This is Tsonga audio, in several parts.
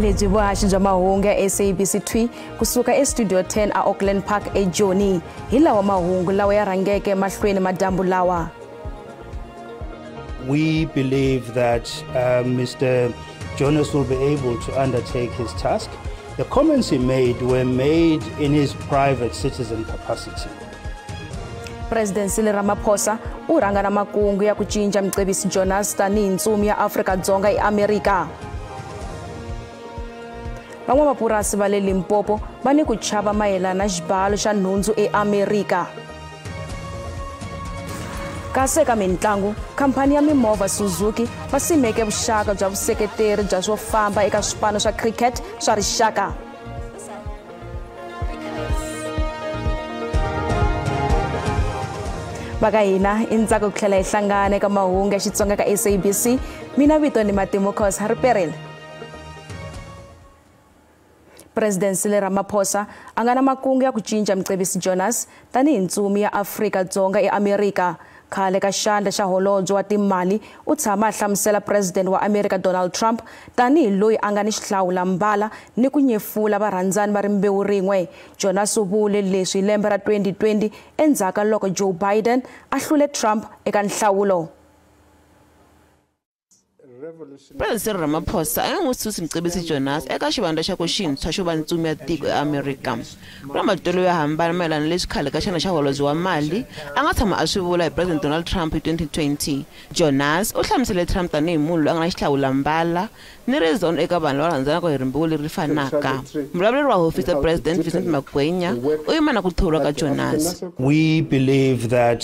Lebyi vuhaxi bya mahungu ya SABC 2 kusuka eStudio 10 a Auckland Park eJoni. Hi lawa mahungu lawa ya rhangeke mahlweni madyambu lawa. We believe that Mr. Jonas will be able to undertake his task. The comments he made were made in his private citizen capacity. President Cyril Ramaphosa u rhanga na makungu ya ku cinca Mcebisi Jonas tanihi ntsumi ya Afrika-Dzonga eAmerika. Van'wamapurasi va le Limpopo va ni ku chava mayelana na xibalo xa nhundzu eAmerika. Kasi eka mintlangu, khampani ya mimovha Suzuki va simeke vuxaka bya vuseketeri bya swo famba eka swipano swa cricket swa rixaka. Va ka hina i ntsako ku tlhela hi hlangana eka mahungu ya Xitsonga ka SABC. Mina vito ni Matimu Khosa Riperile. President Cyril Ramaphosa a nga na makungu ya ku cinca Mcebisi Jonas tanihi ntsumi ya Afrika-Dzonga eAmerika. Khale ka xandla xa holobye wa timali u tshama a hlamusela President wa Amerika Donald Trump tanihi loyi a nga ni xihlawulambala ni ku nyefula varhandzani va rimbewu rin'we. Jonas u vule leswi hi lembe ra 2020 endzhaku ka loko Joe Biden a hlule Trump eka nhlawulo. President Cyril Ramaphosa a nga n'wi susi Mcebisi Jonas eka xivandla xa ku xintshwa xo va ntsumi ya tiko eAmerika. Ku na matitwelo yo hambana mayelana leswi khale ka xandla xa holobye wa mali a nga tshama a swi vula hi President Donald Trump hi 2020. Jonas u hlamusele Trump tanihi munhu loyi a nga na xihlawulambala ni rizondho eka vanhu lava rhandzanaka hi rimbewu leri fanaka. Muvulavuleri wa hofisi ya President Vincent Magwenya u yima na ku thoriwa ka Jonas. We believe that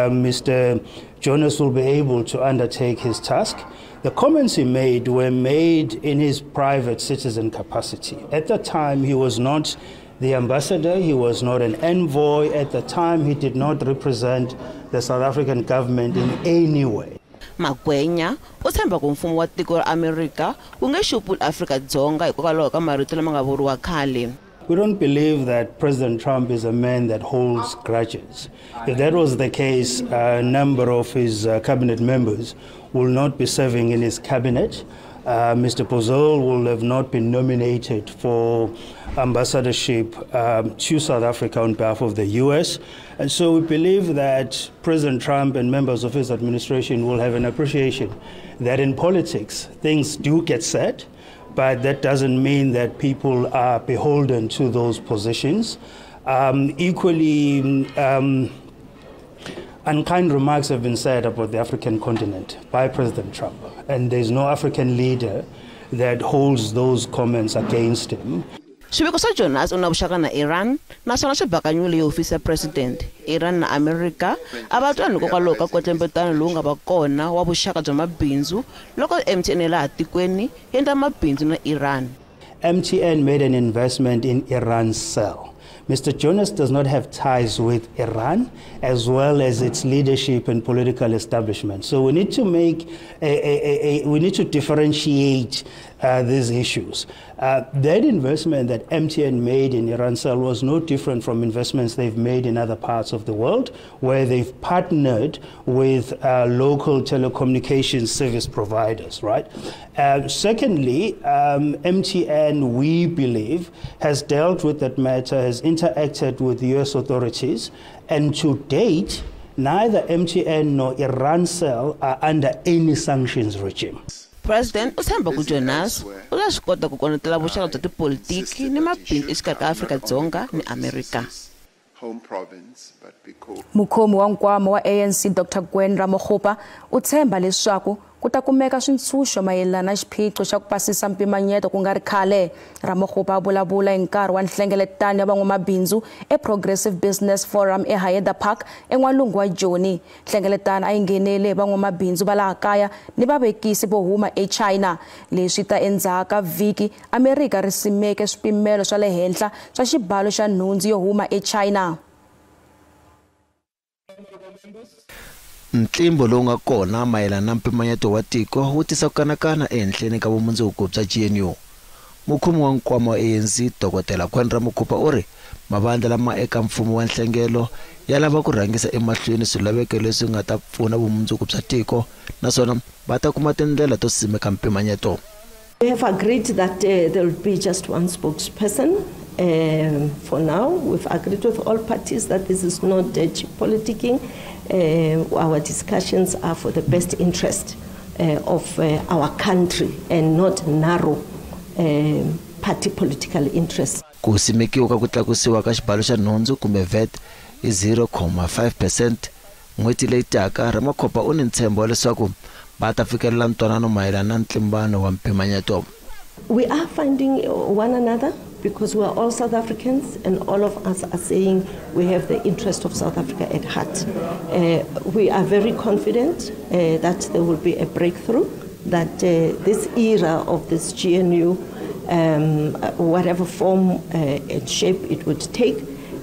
Mr. Jonas will be able to undertake his task. The comments he made were made in his private citizen capacity. At the time, he was not the ambassador, he was not an envoy. At the time, he did not represent the South African government in any way. Magwenya u tshemba ku mfumo wa tiko ra Amerika wu nge xupuli Afrika-Dzonga hikokwalaho ka marito lama nga vuriwa khale. We don't believe that President Trump is a man that holds grudges. If that was the case, a number of his cabinet members will not be serving in his cabinet. Mr. Pozol will have not been nominated for ambassadorship to South Africa on behalf of the US. And so we believe that President Trump and members of his administration will have an appreciation that in politics, things do get said, but that doesn't mean that people are beholden to those positions. Equally, unkind remarks have been said about the African continent by President Trump, and there's no African leader that holds those comments against him. Swiviko swa Jonas u na vuxaka na Iran naswona swi bakanyiwile hi hofisi ya President. Iran na Amerika a va twani hikokwalaho ka nkwetlembetano lowu nga va kona wa vuxaka bya mabindzu loko MTN laha tikweni yi endla mabindzu na Iran. MTN made an investment in Irancell. Mr. Jonas does not have ties with Iran as well as its leadership and political establishment. So we need to make we need to differentiate these issues. That investment that MTN made in Irancell was no different from investments they've made in other parts of the world, where they've partnered with local telecommunications service providers, right? Secondly, MTN, we believe, has dealt with that matter, has interacted with the US authorities, and to date, neither MTN nor Irancell are under any sanctions regime. President u tshemba ku Jonas u ta swi kota ku kondletela vuxaka bya tipolitiki ni mabindzu exikarhi ka Afrika-Dzonga ni Amerika. Mukhomi wa nkwama wa ANC Dr. Gwen Ramokgopa u tshemba leswaku ku ta kumeka swintshuxo mayelana na xiphiqo xa ku pasisa mpimanyeto ku nga ri khale. Ramokgopa a vulavula hi nkarhi wa nhlengeletano ya van'wamabindzu eProgressive Business Forum eHayeda Park en'walungu wa Joni. Nhlengeletano a yi nghenele hi van'wamabindzu va laha kaya ni vavekisi vo huma eChina. Leswi ta endzhaku ka vhiki Amerika ri simeke swipimelo swa le henhla swa xibalo xa nhundzu yo huma eChina. Ntlimbo lowu nga kona mayelana na mpimanyeto wa tiko wu tisa ku kanakana ehenhleni ka vumundzuku bya GNU. Mukhomi wa nkwama wa ANC Dr. Gwen Ramokgopa u ri mavandla lama eka mfumo wa nhlengelo ya lava ku rhangisa emahlweni swilaveko leswi nga ta pfuna vumundzuku bya tiko naswona va ta kuma tindlela to simeka mpimanyeto. We have agreed that there will be just one spokesperson. For now, we've agreed with all parties that this is not cheap politicking. Our discussions are for the best interest of our country and not narrow party political interests. Ku simekiwa ka ku tlakusiwa ka xibalo xa nhundzu kumbe VAT hi 0.5% n'hweti leyi taka, Ramokgopa u ni ntshembo wa leswaku va ta fikelela ntwanano mayelana na ntlimbano wa mpimanyeto. We are finding one another because we are all South Africans and all of us are saying we have the interest of South Africa at heart. We are very confident that there will be a breakthrough, that this era of this GNU, whatever form and shape it would take,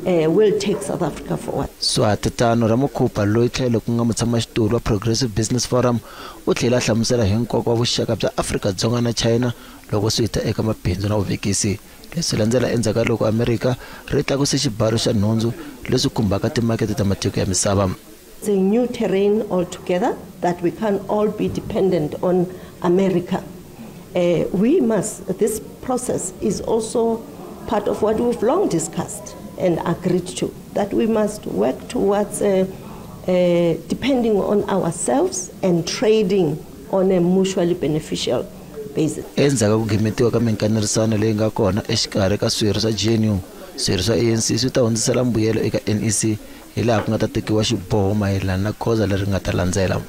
will take South Africa forward. Swatetano Ramokgopa loyi tlhelo ku nga mutshamaxitulu wa Progressive Business Forum u tlhela a hlamusela hi nkoka wa vuxaka bya Afrika-Dzonga na China loko swi ta eka mabindzu na vuvekisi. Leswi landzela endzhaku ka loko Amerika ri tlakuse xibalo xa nhundzu leswi khumbaka timakete ta matiko ya misava. It's a new terrain altogether that we can't all be dependent on America. We must, this process is also part of what we've long discussed and agreed to, that we must work towards depending on ourselves and trading on a mutually beneficial basis. Endzhaku ka ku gimetiwa ka minkanerisano leyi nga kona exikarhi ka swirho swa GNU, swirho swa ANC swi ta hundzisela mbuyelo eka NEC hi laha ku nga ta tekiwa xiboho mayelana na goza leri nga ta landzela.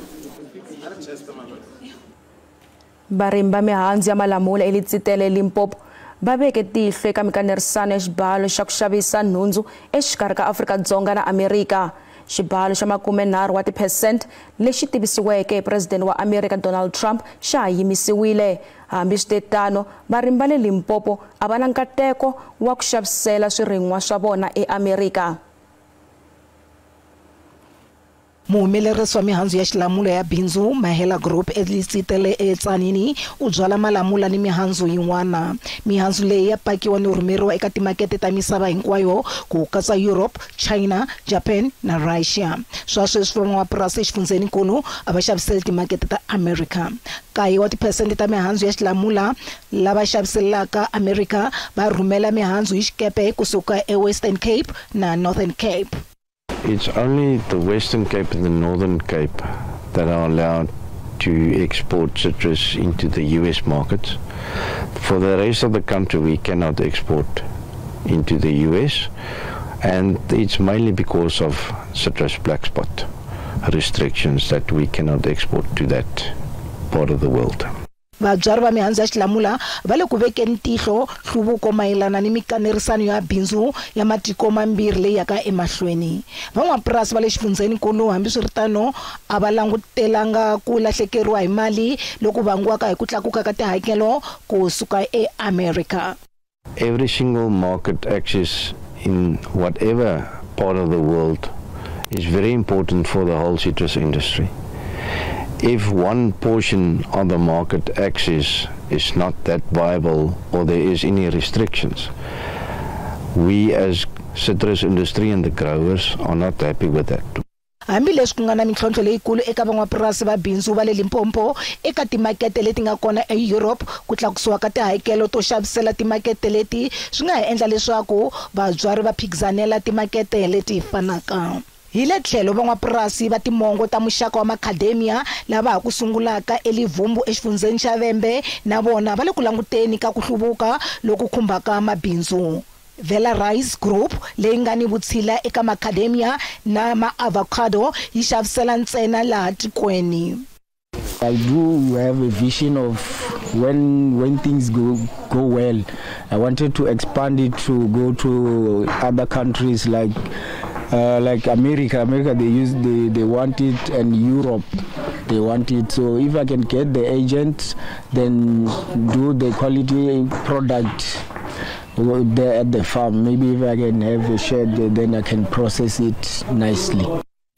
Varimi va mihandzu ya malamula eLitsitele Limpopo va veke tihlo eka mikanerisano ya xibalo xa ku xavisa nhundzu exikarhi ka Afrika-Dzonga na Amerika. Xibalo xa 30 wa tiphesente lexi tivisiweke hi President wa Amerika Donald Trump xa ha yimisiwile. Hambiswiritano, varimi va le Limpopo a va na nkateko wa ku xavisela swirin'wa swa vona eAmerika. Muhumelerisi wa mihandzu ya xilamula ya bindzu Mahela Group eLitsitele eTsanini u byala malamula ni mihandzu yin'wana. Mihandzu leyi ya pakiwa ni rhumeriwa eka timakete ta misava hinkwayo ku katsa Europe, China, Japan na Russia. Swa sweswi van'wamapurasi exifundzheninkulu a va xaviseli timakete ta America. 9 wa tiphesente ta mihandzu ya xilamula lava xaviselaka America va rhumela mihandzu hi xikepe kusuka eWestern Cape na Northern Cape. It's only the Western Cape and the Northern Cape that are allowed to export citrus into the US markets. For the rest of the country, we cannot export into the US, and it's mainly because of citrus black spot restrictions that we cannot export to that part of the world. Vabyari va mihandzu ya xilamula va le ku vekeni tihlo nhluvuko mayelana ni mikanerisano ya bindzu ya matiko mambirhi leyi yaka emahlweni. Van'wamapurasi va le xifundzheninkulu hambiswiritano a va langutelanga ku lahlekeriwa hi mali loku vangiwaka hi ku tlakuka ka tihakelo kusuka eAmerika. Every single market access in whatever part of the world is very important for the whole citrus industry. If one portion of the market access is not that viable or there is any restrictions, we as citrus industry and the growers are not happy with that. Hambileswi ku nga na mintlhontlho leyikulu eka van'wamapurasi va bindzu va le Limpopo eka timakete leti nga kona eEurope, ku tlakusiwa ka tihakelo to xavisela timakete leti swi nga ha endla leswaku vabyari va phikizanela timakete leti fanaka. Hi le tlhelo van'wamapurasi va timongo ta muxaka wa macadamia lava ha ku sungulaka eLivumbu exifundzheni xa Vhembe na vona va le ku languteni ka ku hluvuka loku khumbaka mabindzu. Vela Rice Group leyi nga ni vutshila eka macadamia na ma-avocado yi xavisela ntsena laha tikweni. I do have a vision of when things go well. I wanted to expand it to go to other countries like America. America, they want it, and Europe, they want it. So if I can get the agent, then do the quality product there at the farm. Maybe if I can have a shed, then I can process it nicely.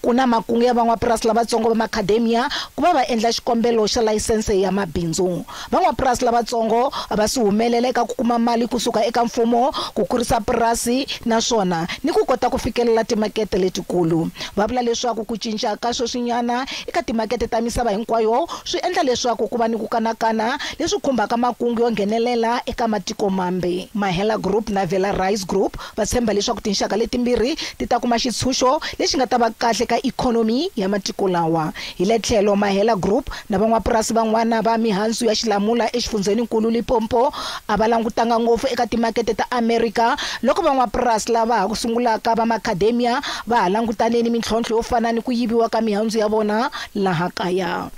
Ku na makungu ya van'wapurasi lavatsongo va macadamia ku va va endla xikombelo xa layisense ya mabindzu. Van'wapurasi lavatsongo va swi humelela eka ku kuma mali kusuka eka mfumo ku kurisa purasi naswona ni ku kota ku fikelela timakete letikulu. Va vula leswaku ku cinca ka sweswinyana eka timakete ta misava hinkwayo swi endla leswaku ku va ni ku kanakana leswi khumbaka makungu yo nghenelela eka matiko mambe. Mahela Group na Vela Rice Group va tshemba leswaku tinxaka letimbirhi ti ta kuma xitshunxo lexi nga ta va kahle ka ikhonomi ya matiko lawa. Hi le tlhelo Mahela Group na van'wapurasi van'wana va mihandzu ya xilamula exifundzheninkulu Limpopo a va langutanga ngopfu eka timakete ta Amerika loko van'wapurasi lava ha ku sungulaka va macadamia va ha langutane ni mintlhontlho yo fana ni ku yiviwa ka mihandzu ya vona laha kaya.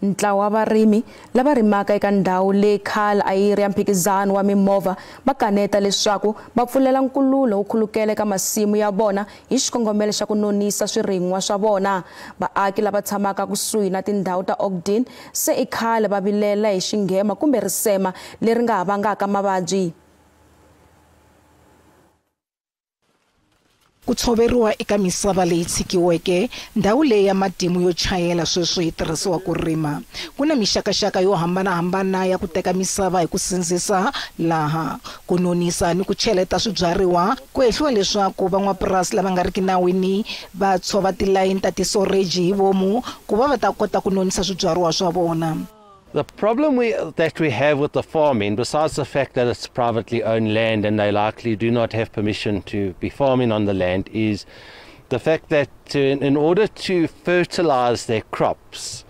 Ntlawa wa varimi lava rimaka eka ndhawu leyi khale a yi ri ya mphikizano wa mimovha va kaneta leswaku va pfulela nkululo wu khulukela eka masimu ya vona hi xikongomelo xa ku nonisa swirin'wa swa vona. Vaaki lava tshamaka kusuhi na tindhawu ta Ogden se i khale va vilela hi xinghema kumbe risema leri nga ha vangaka mavabyi. Ku tshoveriwa eka misava leyi tshikiweke, ndhawu leyi ya matimu yo chayela sweswi yi tirhisiwa ku rima. Ku na mixakaxaka yo hambanahambana ya ku teka misava hi ku sindzisa laha ku nonisa ni ku cheleta swibyariwa. Ku hehliwa leswaku van'wapurasi lava nga riki nawini va tshova tilayini ta tisoreji hi vomu ku va va ta kota ku nonisa swibyariwa swa vona. The problem that we have with the farming, besides the fact that it's privately owned land and they likely do not have permission to be farming on the land, is the fact that in order to fertilize their crops,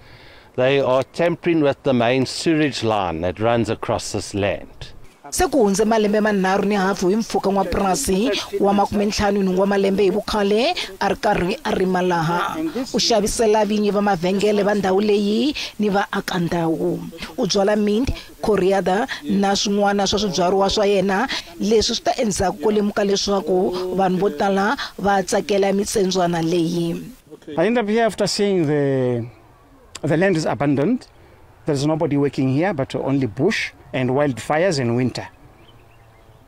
they are tampering with the main sewage line that runs across this land. Se ku hundze malembe manharhu ni hafu hi mpfhuka n'wapurasi wa 58 wa malembe hi vukhale a ri karhi a rima laha. U xavisela vinyi va mavhengele va ndhawu leyi ni vaakandhawu. U byala mint, coriander na swin'wana swa swibyariwa swa yena. Leswi swi ta endzhaku ko lemuka leswaku vanhu vo tala va tsakela mitsendzwana leyi. I ended up here after seeing the land is abandoned. There's nobody working here but only bush and wildfires in winter.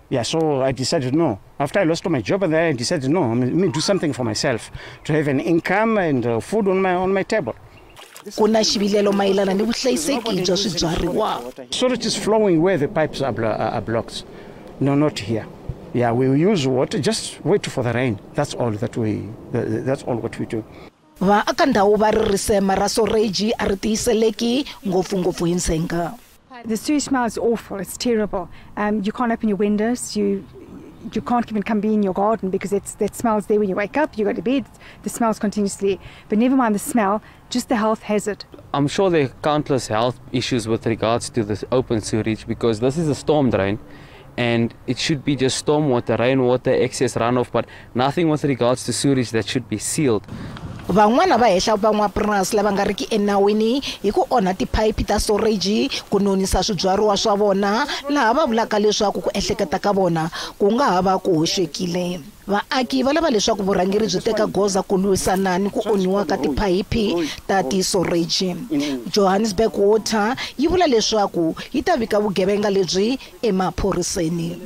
Yeah, so I decided no. After I lost my job, and then I decided no, let me do something for myself to have an income and food on my table. Ku na xivilelo mayelana ni vuhlayiseki bya swibyariwa. Sewage is flowing where the pipes are blocked. No, not here. Yeah, we use water. Just wait for the rain. That's all that we. That's all what we do. Vaakandhawu va ri risema ra soreji a ri tiyiseleki ngopfungopfu hi ndzhenga. The sewage smell is awful. It's terrible. You can't open your windows. You can't even come be in your garden because that smell's there when you wake up. You go to bed. The smell's continuously. But never mind the smell, just the health hazard. I'm sure there are countless health issues with regards to this open sewage, because this is a storm drain, and it should be just stormwater, rainwater, excess runoff, but nothing with regards to sewage that should be sealed. Van'wana va hehla van'wapurasi lava nga riki enawini hi ku onha tiphayiphi ta soreji ku nonisa swibyariwa swa vona, laha va vulaka leswaku ku ehleketa ka vona ku nga ha va ku hoxekile. Vaaki va lava leswaku vurhangeri byi teka goza ku lwisana ni ku onhiwa ka tiphayiphi ta tisoreji. Johannesburg Water yi vula leswaku yi ta vika vugevenga lebyi emaphoriseni.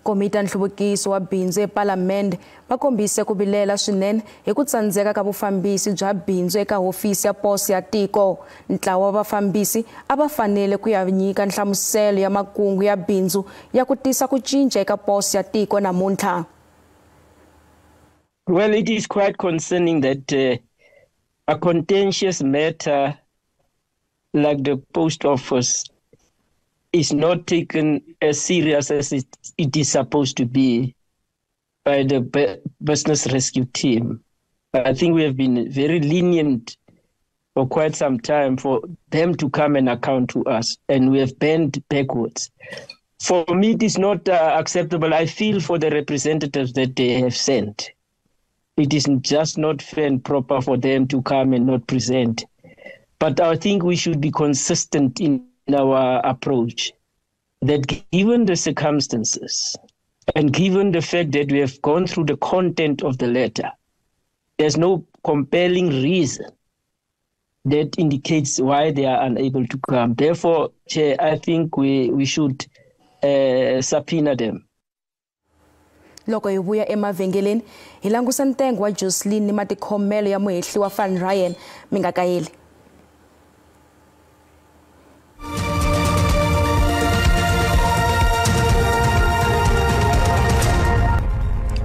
Komiti ya nhluvukiso wa bindzu ePalamende va kombise ku vilela swinene hi ku tsandzeka ka vufambisi bya bindzu eka hofisi ya poso ya tiko. Ntlawa wa vafambisi a va fanele ku ya nyika nhlamuselo ya makungu ya bindzu ya ku tisa ku cinca eka poso ya tiko namuntlha. Well, it is quite concerning that a contentious matter like the post office is not taken as serious as it is supposed to be by the business rescue team. I think we have been very lenient for quite some time for them to come and account to us, and we have bent backwards. For me, it is not acceptable. I feel for the representatives that they have sent. It is just not fair and proper for them to come and not present. But I think we should be consistent in our approach, that given the circumstances and given the fact that we have gone through the content of the letter, there's no compelling reason that indicates why they are unable to come. Therefore, Chair, I think we should subpoena them. Loko hi vuya emavhengeleni hi langusa ntengo wa Joshlin ni matikhomelo ya muhehli wa Van Ryan. Mi nga kayeli.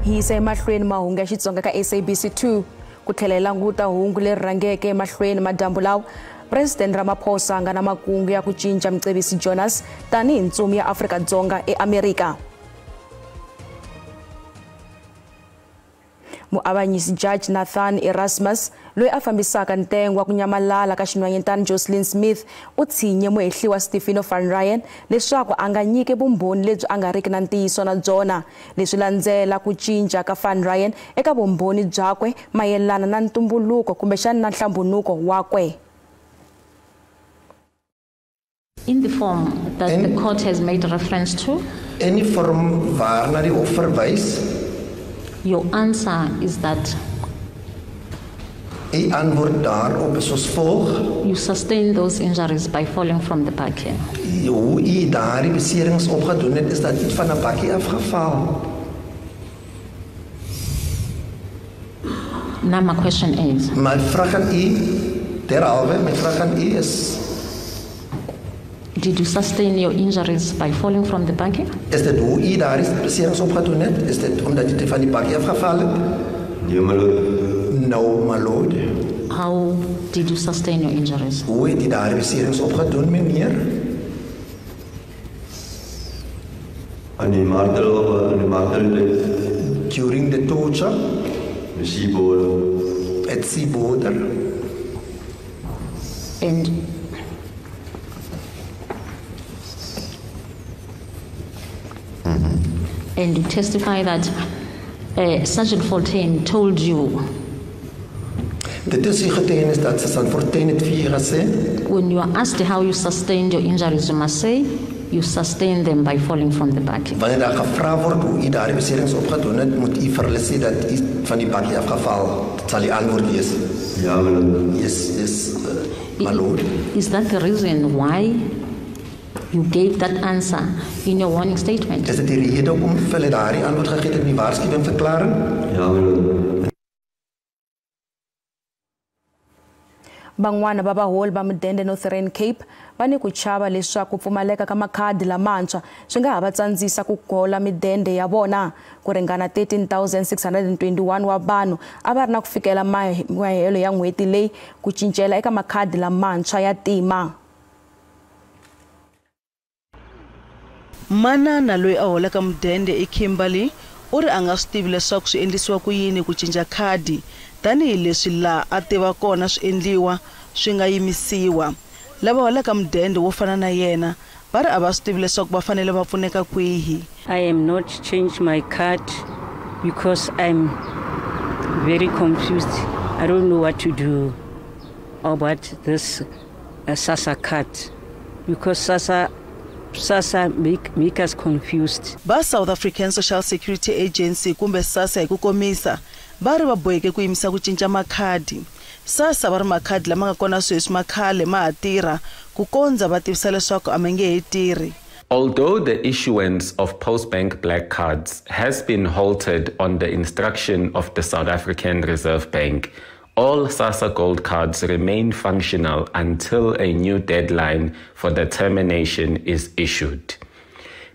Hi yisa emahlweni mahungu ya Xitsonga ka SABC 2 ku tlhela hi languta hungu leri rhangeke emahlweni madyambu lawa. President Ramaphosa a nga na makungu ya ku cinca Mcebisi Jonas tanihi ntsumi ya Afrika-Dzonga eAmerika. Muavanyisi Judge Nathan Erasmus loyi a fambisaka ntengo wa ku nyamalala ka xinhwanyetana Joshlin Smith u tshinye muhehliwa Stefano Van Ryan leswaku a nga nyiki vumbhoni lebyi a nga riki na ntiyiso na byona. Leswi landzela ku cinca ka Van Ryan eka vumbhoni byakwe mayelana na ntumbuluko kumbexana na nhlambunuko wakwe. In the form that the court has made reference to, in die vorm waarna die hof verwys, your answer is that u antwoord daarop is soos volg: you sustained those injuries by falling from the bakkie. Hoe u daardie beserings opgedoen het, is dat u van 'n bakkie afgeval. Now my question is, my vraag aan u, derhalwe, my vraag aan u is, did you sustain your injuries by falling from the bakkie? Is dit hoe u daardie beserings opgedoen het? Is dit omdat u van die bakkie afgeval het? Nee, my lord. No, my lord. How did you sustain your injuries? Hoe het u daardie beserings opgedoen, meneer? Aan die martel, aan die martel. During the torture? The sea border. At sea border. And you testify that Sergeant Fortuin told you. Dit is u getuienis dat Sergeant Fortuin het vir u gesê. When you are asked how you sustained your injuries, you must say you sustained them by falling from the bakkie. Wanneer daar gevra word hoe u daardie beserings opgedoen het, moet u vir hulle sê dat u van die bakkie afgeval. Dit sal die antwoord wees. Ja, my lord. Yes, yes, my lord. Is that the reason why you gave that answer in your warning statement? Is dit die rede hoekom hulle daardie antwoord gegee het in die waarskuwingsverklaring? Ja, my lord. Van'wana va vaholi va mudende Northern Cape va ni ku chava leswaku pfumaleka ka makhadi lamantshwa swi nga ha va tsandzisa ku gola midende ya vona. Ku ringana 13,621 wa vanhu a va ri na ku fikela mahelo ya n'hweti leyi ku cincela eka makhadi lamantshwa ya tima. Manana loyi a holaka mudende eKimberley u ri a nga swi tivi leswaku swi endlisiwa ku yini ku cinca khadi tanihileswi laha a tiva kona swi endliwa swi nga yimisiwa. Lava holaka mudende wo fana na yena va ri a va swi tivi leswaku va fanele va pfuneka kwihi. I am not change my card because I'm very confused. I don't know what to do about this SASSA card because SASSA make us confused. Va South African Social Security Agency kumbe SASSA hi ku komisa va ri va boheke ku yimisa ku cinca makhadi. SASSA va ri makhadi lama nga kona sweswi makhale ma ha tirha ku kondza va tivisa leswaku a ma nge he tirhi. Although the issuance of Postbank Black Cards has been halted on the instruction of the South African Reserve Bank, all SASSA Gold Cards remain functional until a new deadline for the termination is issued.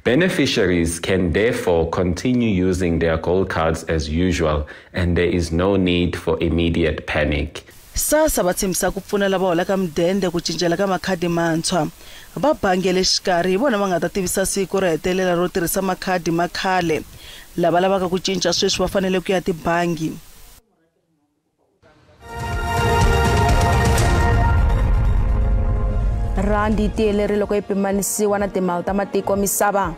Beneficiaries can therefore continue using their gold cards as usual, and there is no need for immediate panic. SASSA va tshembisa ku pfuna lava holaka mudende ku cincela ka makhadi mantshwa. Va bangi ya le xikarhi hi vona va nga ta tivisa siku ro hetelela ro tirhisa makhadi ma khale. Lava lavaka ku cinca sweswi va fanele ku ya tibangi. Randi yi tiyeleri loko yi pimanisiwa na timali ta matiko misava.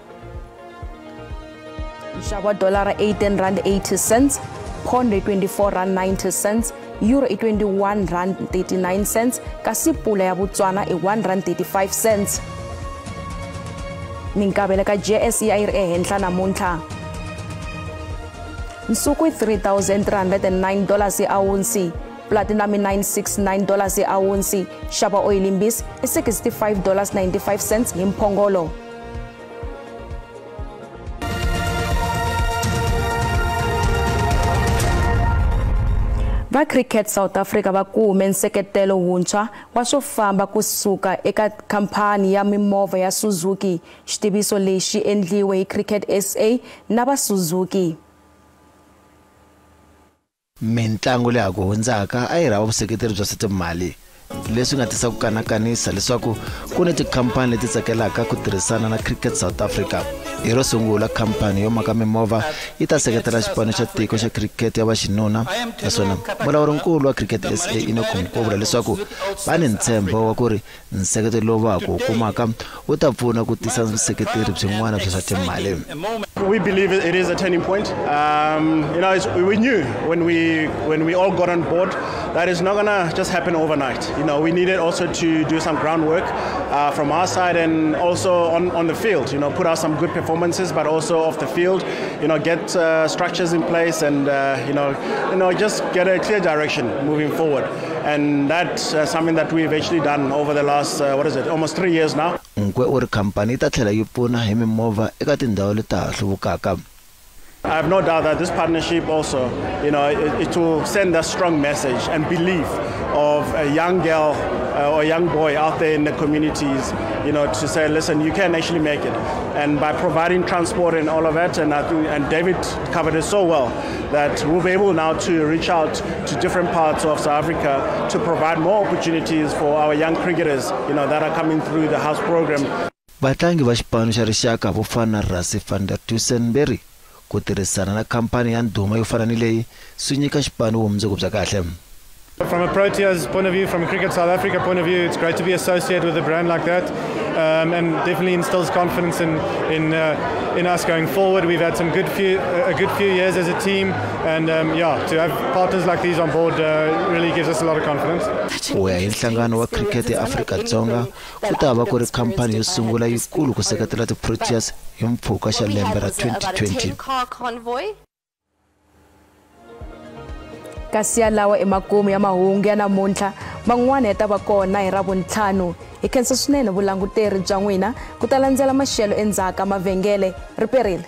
Nxavo wa dolara R18.80, pound i R24.90, euro i R21.39, kasi pula ya Botswana i R1.35. Minkavelo ka JSE a yi ri ehenhla namuntlha. Nsuku i $3,309 hi awunsi. Platinum i $969 hi awunsi. Xava oyilimbisi i $65.95 hi mphongolo. Va Cricket South Africa va kume nseketelo wuntshwa wa swo famba kusuka eka khampani ya mimovha ya Suzuki. Xitiviso lexi endliwe hi Cricket SA na va Suzuki. Mintlangu leyi ku hundzaka a yi rhava vuseketeri bya swa timali leswi nga tisa ku kanakanisa leswaku ku ni tikhampani leti tsakelaka ku tirhisana na Cricket South Africa. Hi ro sungula khampani yo maka mimovha yi ta seketela xipano xa tiko xa cricket ya vaxinuna, naswona mulawurinkulu wa Cricket SA Enoch Nkwe vula leswaku va ni ntshembo wa ku ri nseketelo lowu va ku kumaka wu ta pfuna ku tisa vuseketeri byin'wana bya swa timali. We believe it is a turning point. You know, we knew when we all got on board that it's not gonna just happen overnight. You know, we needed also to do some groundwork from our side and also on the field. You know, put out some good performances, but also off the field. You know, get structures in place and you know, just get a clear direction moving forward. And that's something that we've actually done over the last almost 3 years now. Nkwe u ri khampani yi ta tlhela yi pfuna hi mimovha eka tindhawu leti ha hluvukaka. I have no doubt that this partnership also, you know, it will send a strong message and belief of a young girl or a young boy out there in the communities, you know, to say, listen, you can actually make it. And by providing transport and all of that, and I think, and David covered it so well, that we'll be able now to reach out to different parts of South Africa to provide more opportunities for our young cricketers, you know, that are coming through the house program. Vatlangi va xipano xa rixaka vo fana na Rassie van der Dussen va ri ku tirhisana na khampani ya ndhuma yo fana ni leyi swi nyika xipano vumundzuku bya kahle. From a Proteas point of view, from a Cricket South Africa point of view, it's great to be associated with a brand like that, and definitely instills confidence in us going forward. We've had some good few years as a team, and yeah, to have partners like these on board really gives us a lot of confidence. Ku ya hi nhlangano wa cricket ya Afrika-Dzonga, ku ta va ku ri khampani yo sungula yikulu ku seketela ti-Proteas hi mpfhuka xa lembe ra 2020. Kasi yalawa emakumu ya mahungu ya namuntlha, man'wana ya ta va kona hi Ravuntlhanu. Hi khensa swinene vulanguteri bya n'wina ku ta landzela maxelo endzhaku ka mavhengele. Ri perile.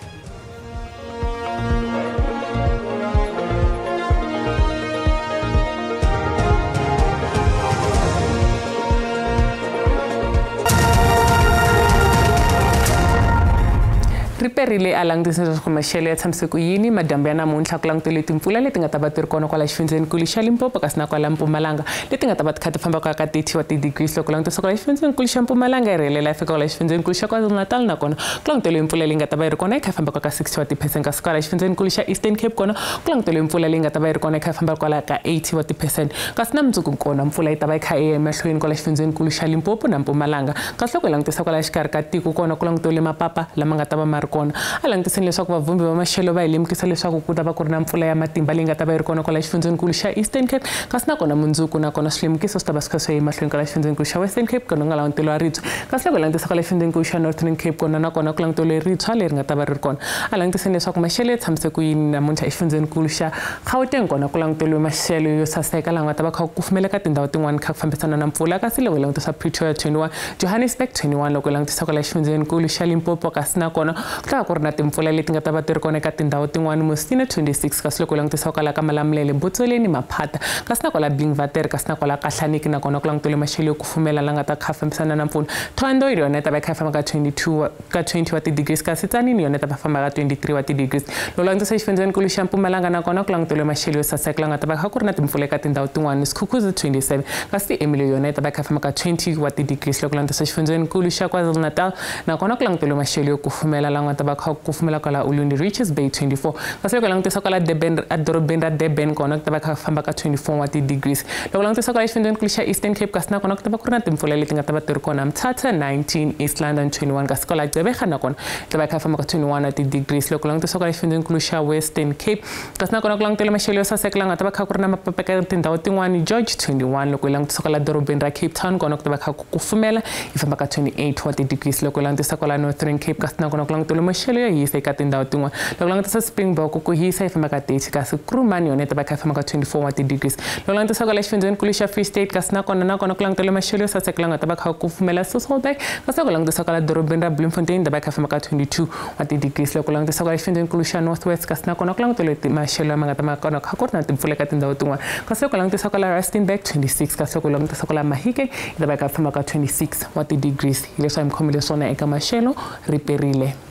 Riperile a langutisa leswaku maxelo ya tshamise ku yini madyambu ya namuntlha ku langutele timpfula leti nga ta va ti ri kona kwala xifundzenikulu xa Limpopo kasi na kwala Mpumalanga leti nga ta va ti kha ti famba ka 30 wa ti-degrees. Loko langutisa kwala xifundzenikulu xa Mpumalanga yi rhelela yi fika kwala xifundzenikulu xa KwaZulu-Natal nakona ku langutele mpfula leyi nga ta va yi ri kona yi kha yi famba ka 60 wa ti-percent, kasi kwala xifundzenikulu xa Eastern Cape kona ku langutele mpfula leyi nga ta va yi ri kona yi kha yi famba kwala ka 80 wa ti-percent, kasi na mundzuku kona mpfula yi ta va yi kha yi ya emahlweni kwala xifundzenikulu xa Limpopo na Mpumalanga. Kasi loko hi langutisa kwala xikarhi ka tiko kona ku langutele mapapa lama nga ta va ma ri kona. A langutiseni leswaku vavhumbi va maxelo va hi lemukisa leswaku ku ta va ku ri na mpfula ya matimba leyi nga ta va yi ri kona kwala xifundzenikulu xa Eastern Cape, kasi nakona mundzuku nakona swilemukiso swi ta va swi kha swi ya emahlweni kwala xifundzenikulu xa Western Cape kona ku nga languteriwa ritshwa, kasi loko hi langutisa kwala xifundzenikulu xa Northern Cape kona nakona ku languteriwe ritshwa leri nga ta va ri ri kona. A langutiseni leswaku maxelo ya tshamise ku yini namuntlha exifundzenikulu xa Gauteng kona ku languteriwe maxelo yo saseka laha nga ta va kha ku kufumela ka tindhawu tin'wana kha ku fambisana na mpfula, kasi loko hi langutisa Pretoria 21, Johannesburg 21, loko hi langutisa kwala xifundzenikulu xa Limpopo kasi nakona ku ta va ku ri na timpfula leti nga ta va ti ri kona eka tindhawu tin'wana, Musina 26, kasi loko langutisa kwala ka Malamulele, Botsoleni, Maphata, kasi na kwala Blinkwater, kasi na kwala Kahlaniki nakona ku langutele maxelo yo kufumela la nga ta kha fambisana na mpfula. Thohoyandou yona yi ta va yi kha yi famba ka 22 ka 20 wa ti-degrees, kasi Tzaneen yona yi ta va famba ka 23 wa ti-degrees. Loko langutisa xifundzenikulu xa Mpumalanga nakona ku langutele maxelo yo saseka la nga ta va kha ku ri na timpfula eka tindhawu tin'wana, Skukuza 27, kasi Emily yona yi ta va yi kha yi famba ka 20 wa ti-degrees. Loko langutisa xifundzenikulu xa KwaZulu-Natal nakona ku langutele maxelo yo kufumela la nga ta va kha ku kufumela kwala Ulundi, Richards Bay 24, kasi loko langutisa kwala Durban, edorobeni ra Durban kona ku ta va kha famba ka 24 wa ti-degrees. Loko langutisa kwala xifundzenikulu xa Eastern Cape kasi nakona ku ta va ku ri na timpfula leti nga ta va ti ri kona, Mthatha 19, East London 21, kasi kwala Gqeberha nakona ku ta va kha famba ka 21 wa ti-degrees. Loko langutisa kwala xifundzenikulu xa Western Cape kasi nakona ku langutele maxelo yo saseka la nga ta va kha ku ri na mapapa eka tindhawu tin'wana, George 21. Loko hi langutisa kwala dorobeni ra Cape Town kona ku ta va kha ku kufumela yi famba ka 28 wa ti-degrees. Loko langutisa kwala Northern Cape kasi nakona ku langutele maxelo yo hisa eka tindhawu tin'wana. Loko langutisa Springbok ku hisa yi famba ka 30, kasi Kruman yona yi ta va kha yi famba ka 24 wa ti-degrees. Loko langutisa kwala xifundzhenikulu xa Free State, kasi nakona ku langutele maxelo yo saseka la nga ta va kha ku pfumela Sasolburg, kasi loko langutisa kwala dorobeni ra Bloemfontein ta va kha famba ka 22 wa ti-degrees. Loko langutisa kwala xifundzhenikulu xa North West, kasi nakona ku langutele maxelo lama nga ta ma kona kha ku ri na timpfula eka tindhawu tin'wana, kasi loko langutisa kwala Rustenburg 26, kasi loko langutisa kwala Mahikeng yi ta va kha famba ka 26 wa ti-degrees. Hileswi a mi khomile swona eka maxelo riperile.